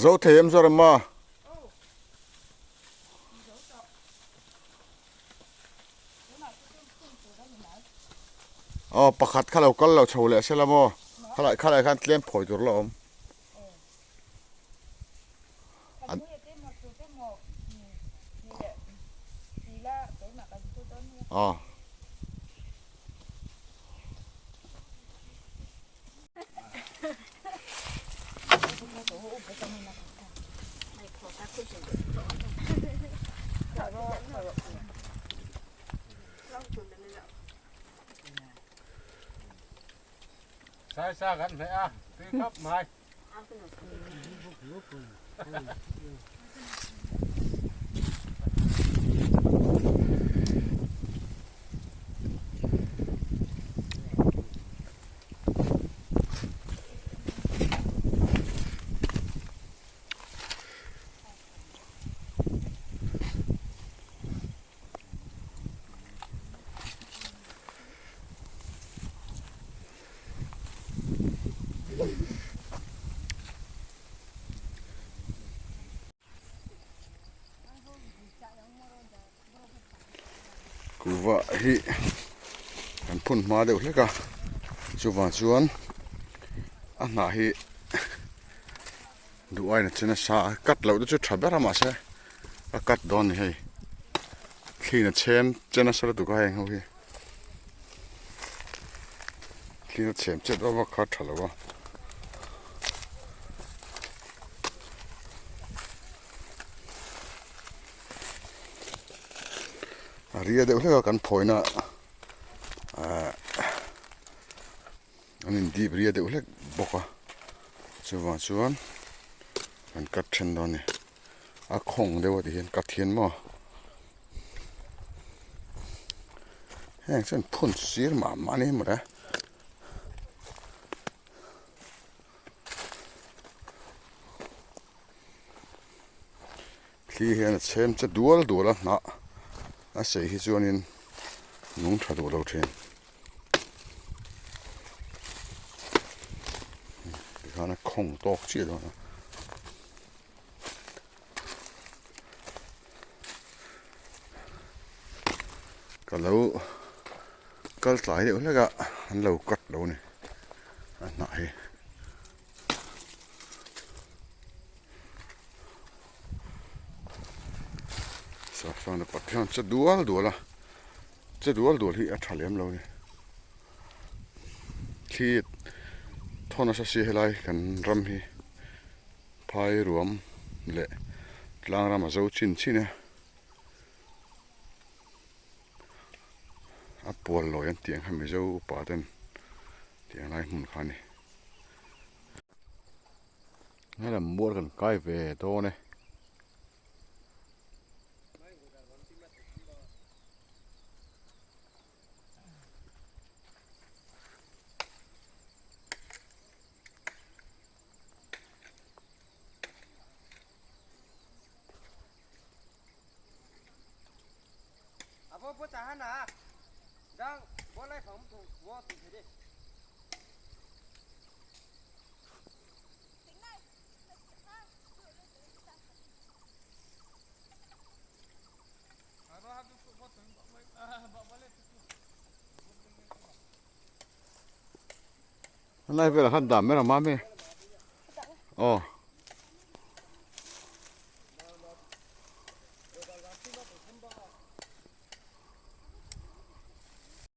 Zo thei em Zorema? Aw pakhat kha lo kal lo chho leh se la maw? Khalai khalai khan tlem phawi tur la awm. Aw. Sai sa kan hmeh a, tui khawp mai. Kuhva hi kan phun hma deuh hlek a chuvang chuan a hnah hi duh aiin a che nasa a cut loh te chu tha ber a mahse a cut dawn a ni hei thliin a chhem che nasa lutuk a heng ho hi. Thil chhem chet vak vak kha a tha lo a. A ria deuh hlek a kan phawina ahh an in dip ria deuh hlek bawk a chuvang chuan an cut then dawn a ni a khawng deuh a ti hian cut hian maw. Heng chuan phun sir mah mah a ni mawle. Thli hian a chhem che dual dual a hnah a sei hi chuanin nung tha duh lo thin. Tikhan a khawng tawk chiah dawn a. Ka lo kal tlai deuh hlek a an lo cut lo a ni a hnah hi. Safan a pathian che dual dual a che dual dual hi a tha lem lo a ni thli thaw nasa si helai kan ram hi. Phai ruam leh tlang ram a zo chin chin a, a pual lawi an tih ang kha Mizo upa ten tih ang lai hmun kha a ni. Helam mual kan kai ve dawn e. Helai velah khan dah mai ang mami aw.